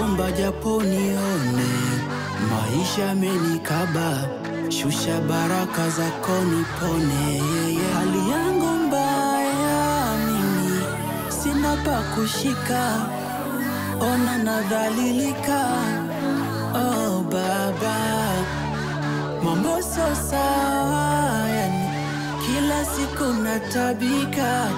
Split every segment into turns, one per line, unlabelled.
Naomba japo nione, maisha yamenikaba, shusha baraka zako nipone. Hali yangu mbaya mimi, sina pa kushika, ona nadhalilika. Oh baba, mambo sio sawa, yani kila siku natabika,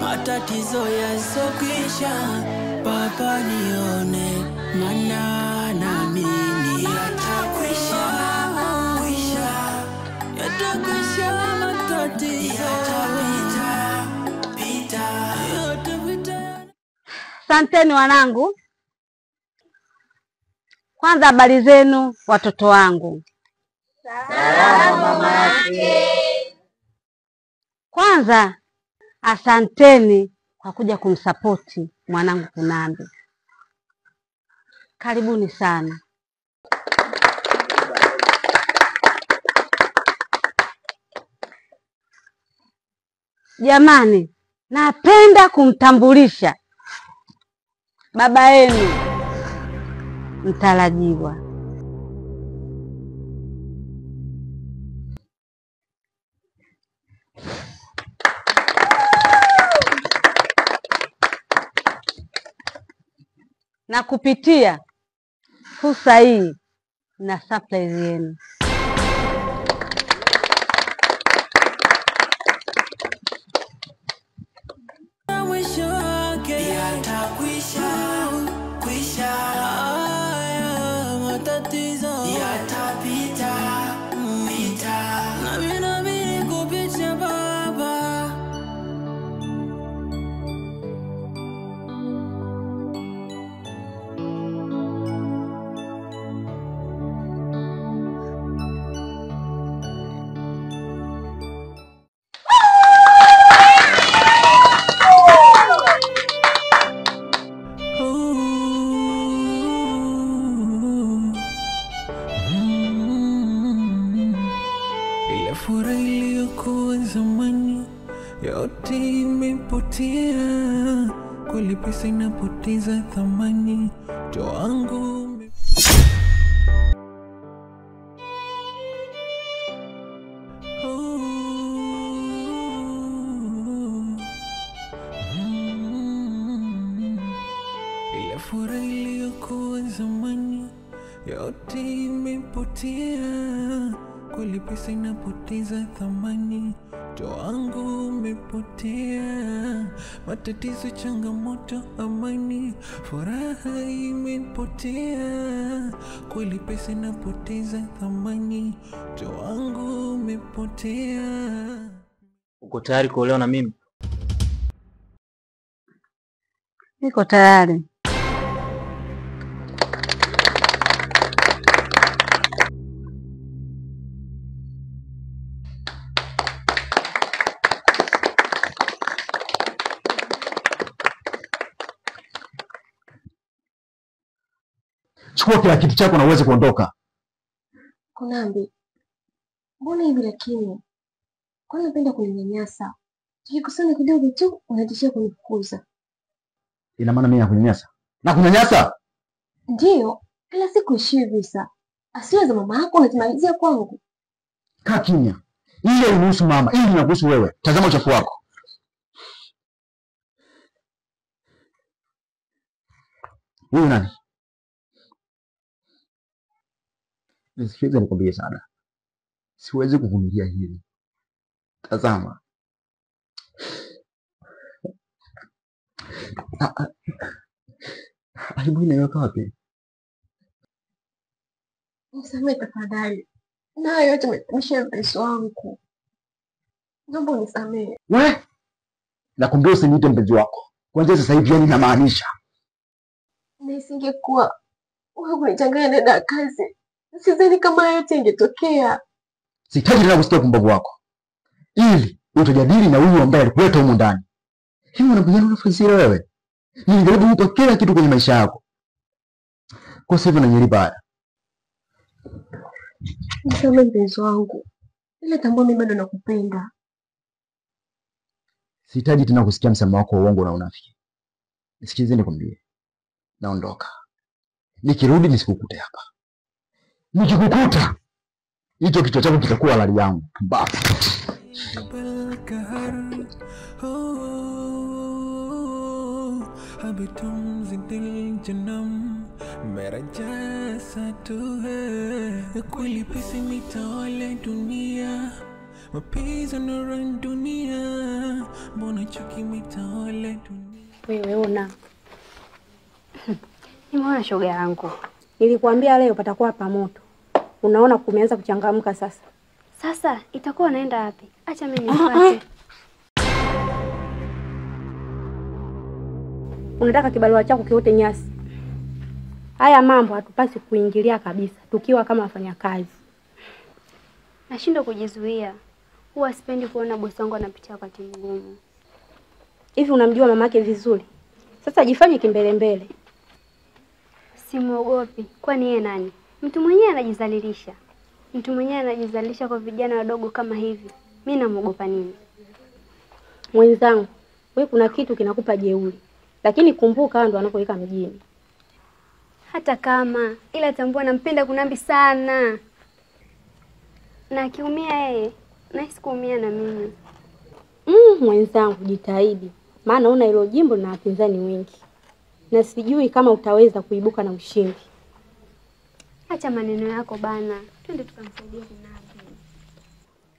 matatizo yasokwisha. Baba nione, maana naamini yatakwisha, kwisha, yatakwisha matatizo, yatapita, pita, yatapita.
Asanteni wanangu. Kwanza habari zenu watoto wangu.
Salama mama yake.
Kwanza asanteni kwa kuja kumsapoti mwanangu Kunambi. Karibuni sana. Jamani, napenda kumtambulisha baba yenu mtarajiwa. Na kupitia fursa hii na surprise yenu.
Mwisho wake yatakwisha, kwisha, matatizo yatapita, pita, na mimi naamini kupitia baba.
Furaha iliyokuwa zamani yote imepotea, kweli pesa inapoteza thamani. Ndoto wangu ile furaha iliyokuwa zamani yote imepotea, kweli pesa inapoteza thamani. Ndoto wangu umepotea, matatizo, changamoto, amani, furaha imepotea, kweli pesa inapoteza thamani. Ndoto wangu umepotea.
Uko tayari kuolewa na mimi?
Niko tayari.
Chukua kila kitu chako na uweze kuondoka.
Kunambi, mbona hivi lakini? Kwani unapenda kuninyanyasa? Tukikusana kidogo tu unatishia kunifukuza.
Ina maana mimi nakunyanyasa? Nakunyanyasa?
Ndiyo, kila siku ishiwi visa. Asiwe za mama yako unazimalizia kwangu.
Kaa kimya. Ile inahusu mama, ile inakuhusu wewe. Tazama uchafu wako. Huyu nani? Nisikilize nikwambie sana. Siwezi kuvumilia hili. Tazama. Aibu inaweka wapi?
Nisamehe tafadhali. Na yote umesababisha mpenzi wangu. Naomba unisamehe.
We? Nakwambia usiniite mpenzi wako. Kwanza sasa hivi yani namaanisha.
Na isingekuwa wewe kunichanganya na dada kazi, sidhani kama yote ingetokea.
Sitaki tena kusikia pumbavu wako. Ili utajadili na huyu ambaye alikuleta humu ndani. Hivi unakujana unafasiri wewe? Nilijaribu kukupa kila kitu kwenye maisha yako. Kwa sasa hivi unanilipa haya.
Nisamehe mpenzi wangu. Ila tambua mimi bado nakupenda.
Sihitaji tena kusikia msamaha wako wa uongo na unafiki. Nisikilize nikwambie. Naondoka. Nikirudi nisikukute hapa. Nikikukuta hicho kichwa chako kitakuwa halali yangu. Basi.
अब तुम दिल जन्म मेरा जैसा तू है kweli pesa imetawala dunia mapenzi yanaran dunia mbona chuki imetawala dunia.
Wewe ona,
nimeona shoga yangu.
Nilikwambia leo patakuwa pamoto. Unaona kumeanza kuchangamka sasa.
Sasa itakuwa naenda wapi? Acha mimi nifuate.
Unataka kibarua chako kiote nyasi. Haya mambo hatupasi kuingilia kabisa tukiwa kama wafanyakazi.
Nashindwa kujizuia. Huwa sipendi kuona bosi wangu anapitia wakati mgumu.
Hivi unamjua mamake vizuri? Sasa jifanye kimbele mbele.
Simuogopi. Kwani yeye nani? Mtu mwenyewe anajizalilisha. Mtu mwenyewe anajizalilisha kwa vijana wadogo kama hivi. Mimi namuogopa nini?
Mwenzangu, wewe kuna kitu kinakupa jeuri. Lakini kumbuka ndo anapoweka mjini.
Hata kama, ila tambua nampenda Kunambi sana. Na akiumia yeye, nahisi kuumia na mimi.
Mwenzangu jitahidi. Maana una hilo jimbo na wapinzani wengi. Na sijui kama utaweza kuibuka na ushindi.
Acha maneno yako bana. Twende tukamsaidie Kunambi.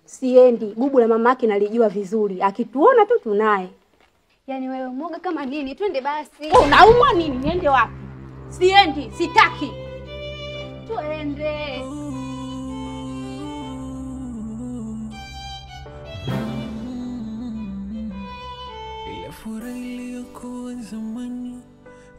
Siendi, bubu la mamake nalijua vizuri. Akituona tu tunaye.
Yaani wewe mwoga kama nini? Twende basi.
Unaumwa nini? Niende wapi? Siendi, sitaki.
Twende.
Ile furaha iliyokuwa zamani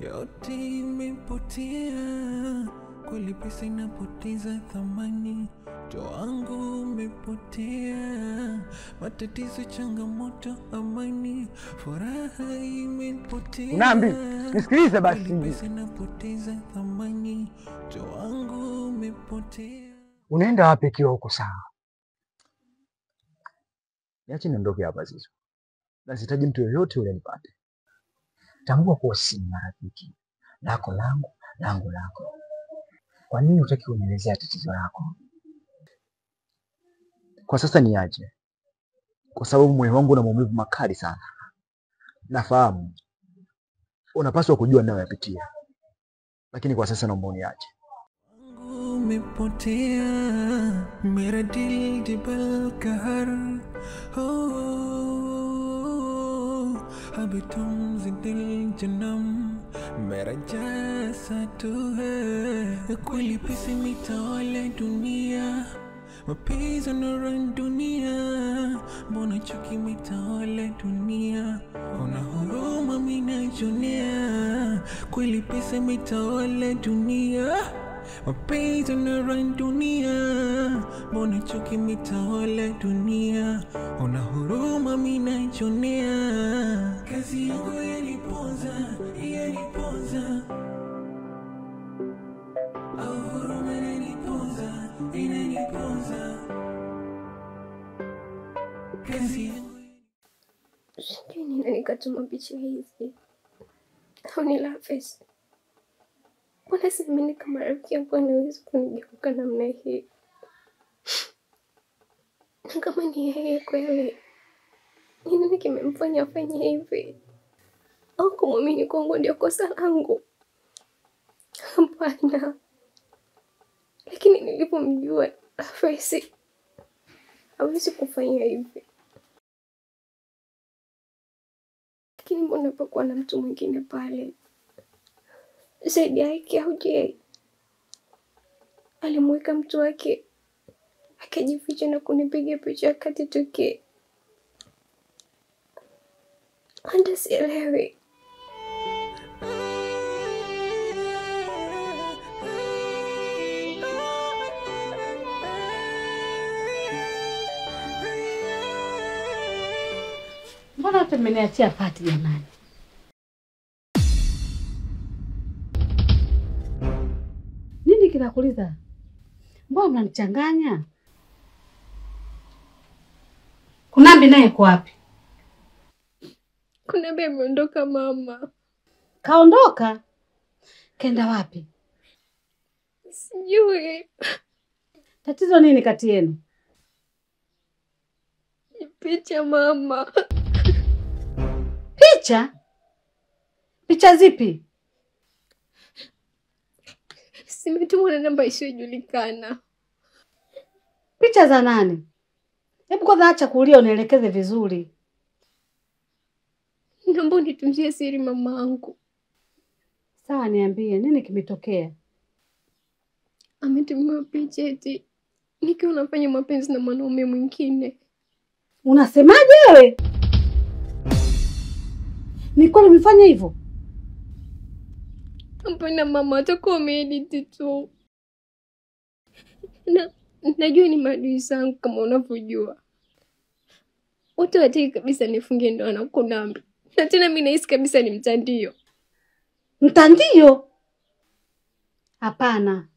yote imepotea. Kweli pesa inapoteza thamani, ndoto wangu umepotea. Matatizo, changamoto, amani, furaha imepotea.
Kunambi, nisikilize basi.
Pesa inapoteza thamani, ndoto wangu umepotea.
Unaenda wapi ikiwa uko sawa?
Niache niondoke hapa Zizo. Na sitaji mtu yoyote yule anipate. Tambua kuwa si marafiki. Lako langu, langu lako. Kwa nini hutaki kunielezea tatizo lako? Kwa sasa niache. Kwa sababu moyo wangu una maumivu makali sana. Nafahamu unapaswa kujua ninayoyapitia. Lakini kwa sasa naomba uniache.
Umepotea, mera dil jibal kahar ho ab tum dil janam mera jaisa tu hai kweli pesa imetawala dunia mapenzi yanaran dunia mbona chuki imetawala dunia una huruma mimi najionea kweli pesa imetawala dunia mapenzi yanaran dunia mbona chuki imetawala dunia una huruma mimi najionea kazi yangu yaniponza yaniponza au huruma inaniponza inaniponza kazi yangu.
Sijui ni nani katuma picha hizi au ni Lavis. Mbona siamini kama rafiki yangu anaweza kunigeuka namna hii? Na kama ni yeye kweli, ni nini kimemfanya afanye hivi? Au kumwamini kwangu ndio kosa langu? Hapana. Lakini nilipomjua Lavis hawezi kufanya hivi. Lakini mbona pakuwa na mtu mwingine pale zaidi yake au je? Alimweka mtu wake akajificha na kunipiga picha wakati tuki. Hata sielewi.
Mbona wote mmeniachia pati jamani? Nini kinakuuliza? Mbona mnanichanganya? Kunambi naye yuko wapi?
Kunambi ameondoka mama.
Kaondoka? Kenda wapi?
Sijui.
Tatizo nini kati yenu?
Picha mama.
Picha? Picha zipi?
Simetumwa na namba isiyojulikana.
Picha za nani? Hebu kwanza acha kulia unielekeze vizuri.
Naomba unitunzie siri mamangu.
Sawa, niambie nini kimetokea?
Ametumiwa picha eti nikiwa nafanya mapenzi na mwanaume mwingine.
Unasemaje wewe? Ni kweli umefanya hivyo?
Hapana mama, atakuwa ameedit tu. Na najua ni maadui zangu kama unavyojua. Watu wataki kabisa nifunge ndoa na Kunambi. Na tena mimi nahisi kabisa ni mtandio.
Mtandio? Hapana.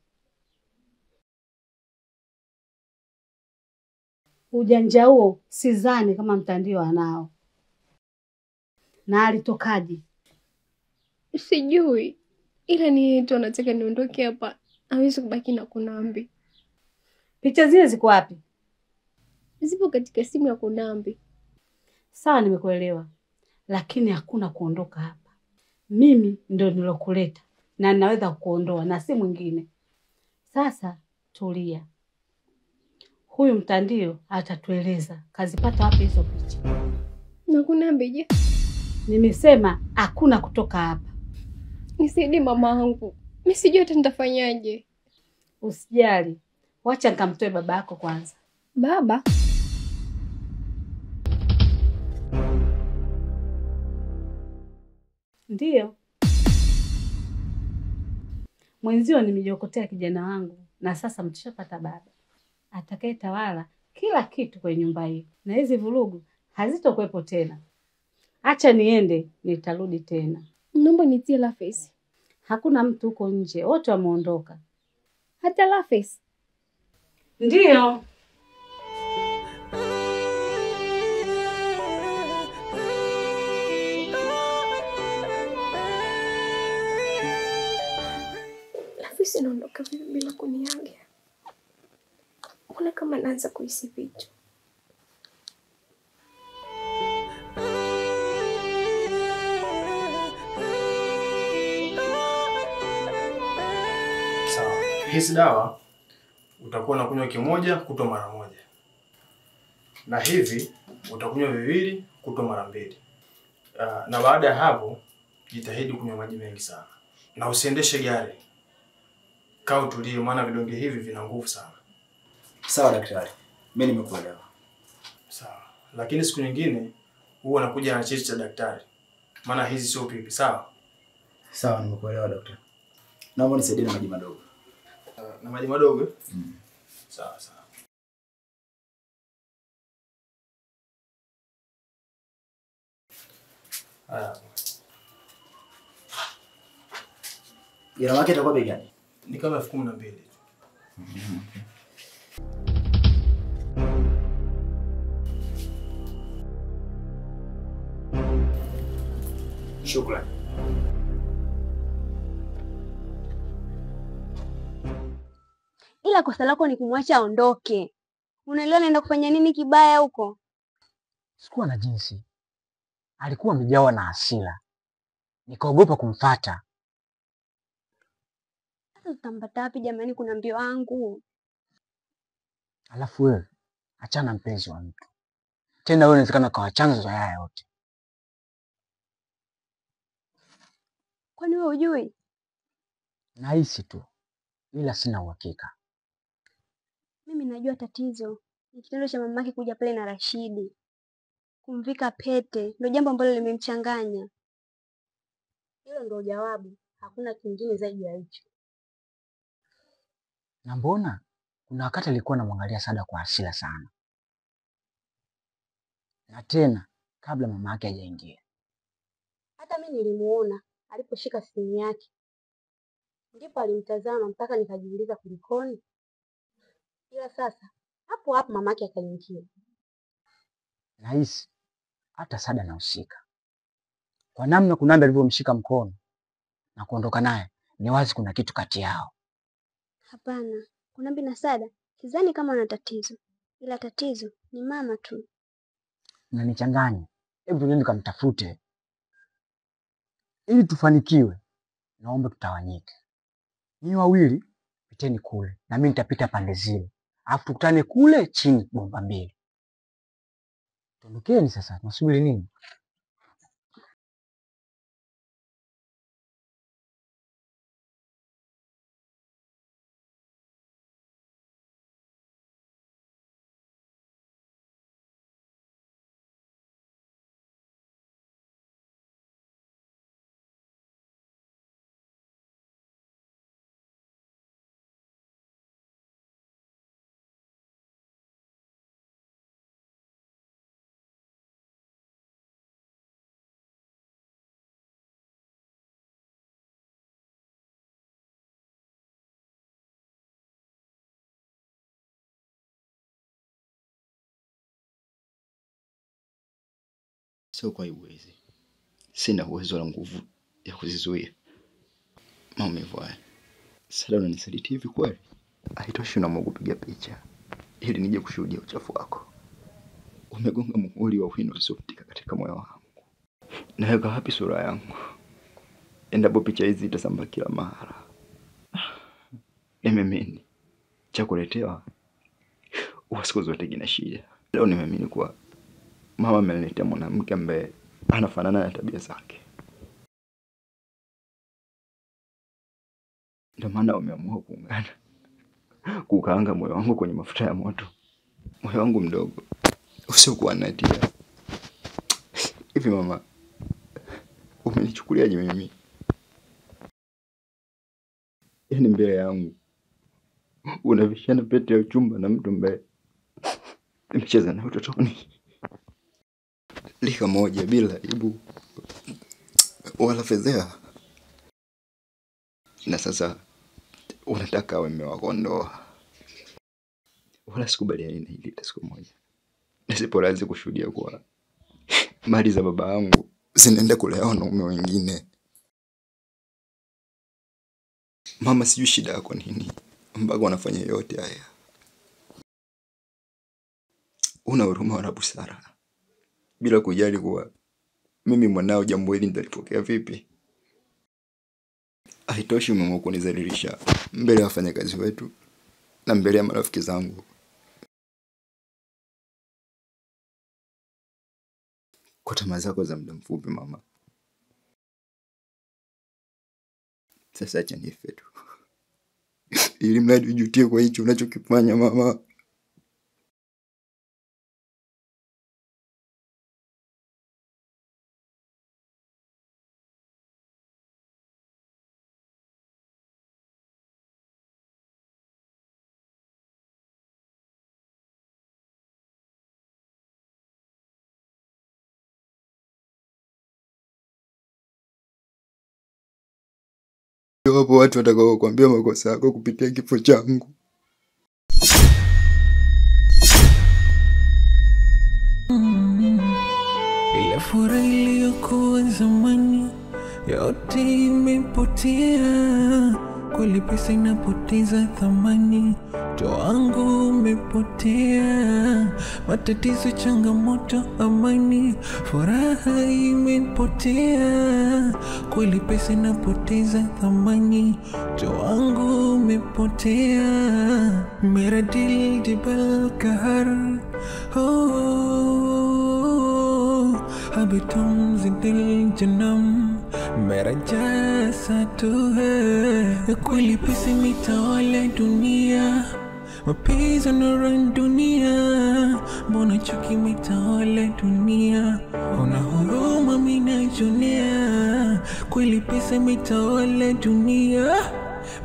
Ujanja huo sidhani kama mtandio anao. Na alitokaje?
Sijui. Ila ni tu anataka niondoke hapa. Hawezi kubaki na Kunambi.
Picha zile ziko wapi?
Zipo katika simu ya Kunambi.
Sawa, nimekuelewa. Lakini hakuna kuondoka hapa. Mimi ndio nilokuleta na ninaweza kuondoa na si mwingine. Sasa tulia. Huyu mtandio atatueleza kazipata wapi hizo picha.
Na Kunambi je?
Nimesema hakuna kutoka hapa.
Nisaidie mamangu. Mimi sijui hata nitafanyaje.
Usijali. Wacha nikamtoe baba yako kwanza.
Baba?
Ndiyo. Mwenzio nimejiokotea kijana wangu na sasa mtishapata baba atakayetawala kila kitu kwenye nyumba hii. Na hizi vurugu hazitokuwepo tena. Acha niende, nitarudi tena.
Naomba nitie Lafesi.
Hakuna mtu huko nje, wote wameondoka.
Hata Lafesi?
Ndiyo.
Lafesi naondoka vipi bila kuniaga? Mbona kama naanza kuhisi vitu?
Sawa. Hizi dawa utakuwa unakunywa kimoja kutwa mara moja. Na hivi utakunywa viwili kutwa mara mbili. Na baada ya hapo jitahidi kunywa maji mengi sana. Na usiendeshe gari. Kaa utulie maana vidonge hivi vina nguvu sana.
Sawa daktari, mimi nimekuelewa.
Sawa. Lakini siku nyingine huwa nakuja na cheti cha daktari. Maana hizi sio pipi, sawa?
Sawa, nimekuelewa daktari. Naomba nisaidie na maji madogo.
Na maji madogo? Mm. Sawa sawa. Haya.
Gharama yake itakuwa bei gani?
Ni kama 12,000.
Shukrani.
Ila kosa lako ni kumwacha aondoke. Unaelewa naenda kufanya nini kibaya huko?
Sikuwa na jinsi. Alikuwa amejawa na hasira. Nikaogopa kumfuata.
Sasa tutampata wapi jamani? Kuna mbio wangu.
Alafu wewe achana mpenzi wa mtu. Tena wewe unawezekana kwa chanzo cha haya yote.
Kwani wewe hujui?
Nahisi tu, ila sina uhakika.
Mimi najua tatizo ni kitendo cha mamake kuja pale na Rashidi kumvika pete, ndio jambo ambalo limemchanganya. Hilo ndio jawabu, hakuna kingine zaidi ya hicho.
Na mbona kuna wakati alikuwa anamwangalia Sada kwa hasira sana, na tena kabla mama yake hajaingia.
Hata mimi nilimuona aliposhika simu yake, ndipo alimtazama mpaka nikajiuliza kulikoni. Ila sasa hapo hapo mamake akaingia.
Nahisi hata Sada anahusika. Kwa namna Kunambi alivyomshika mkono na kuondoka naye, ni wazi kuna kitu kati yao.
Hapana, Kunambi na Sada sidhani kama wana tatizo, ila tatizo ni mama tu.
Unanichanganya. Hebu tuende tukamtafute ili tufanikiwe. Naomba tutawanyike. Ni wawili piteni kule na mimi nitapita pande zile, alafu tukutane kule chini bomba mbili. Tondokeni sasa, tunasubiri nini?
Sio kwa aibu hizi, sina uwezo wala nguvu ya kuzizuia maumivu haya. Sada, unanisaliti hivi kweli? Haitoshi, unaamua kupiga picha ili nije kushuhudia uchafu wako. Umegonga muhuri wa wino usiofutika katika moyo wangu. Naweka wapi sura yangu endapo picha hizi itasambaa kila mara? Nimeamini cha kuletewa huwa siku zote kina shida. Leo nimeamini kuwa mama ameniletea mwanamke ambaye anafanana na tabia zake. Ndio maana wameamua kuungana kukaanga moyo wangu kwenye mafuta ya moto. Moyo wangu mdogo usiokuwa na hatia. Hivi mama, umenichukuliaje mimi? Yaani mbele yangu unavishana pete ya uchumba na mtu ambaye nimecheza naye utotoni lika moja bila aibu wala fedheha, na sasa unataka awe mume wako ndoa. Wala sikubaliani na hili hata siku moja. Nisiporazi kushuhudia kuwa mali za baba yangu zinaenda kulea wanaume wengine. Mama, sijui shida yako nini mpaka wanafanya yote haya. Una huruma wala busara, bila kujali kuwa mimi mwanao jambo hili nitalipokea vipi. Haitoshi, umeamua kunizalilisha mbele ya wafanyakazi wetu na mbele ya marafiki zangu kwa tamaa zako za muda mfupi. Mama, sasa acha nife tu ili mradi ujutie kwa hicho unachokifanya mama. Wapo watu watakao kuambia makosa yako kupitia kifo changu.
Ile furaha iliyokuwa zamani yote imepotea. Kweli pesa inapoteza thamani, utu wangu umepotea. Matatizo, changamoto, amani, furaha imepotea. Kweli pesa inapoteza thamani, utu wangu umepotea. Mera dil jibal kahar ho, अब तुमसे दिल जन्म मेरा जैसा तू है. Kweli pesa imetawala dunia, mapenzi yanaran dunia, mbona chuki imetawala dunia, una huruma mimi najionea. Kweli pesa imetawala dunia,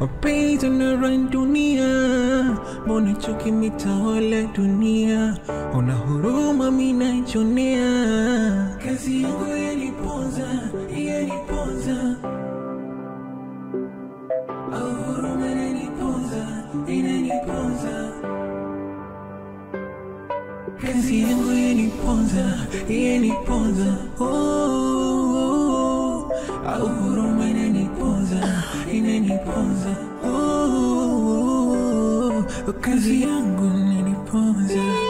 mapenzi yanaran dunia, mbona chuki imetawala dunia, una huruma mimi najionea. Kazi yangu yaniponza, yaniponza, au huruma inaniponza, inaniponza. Kazi yangu yaniponza, yaniponza, oh, oh, au huruma inaniponza, inaniponza, oh, oh. Kazi yangu nilipoza.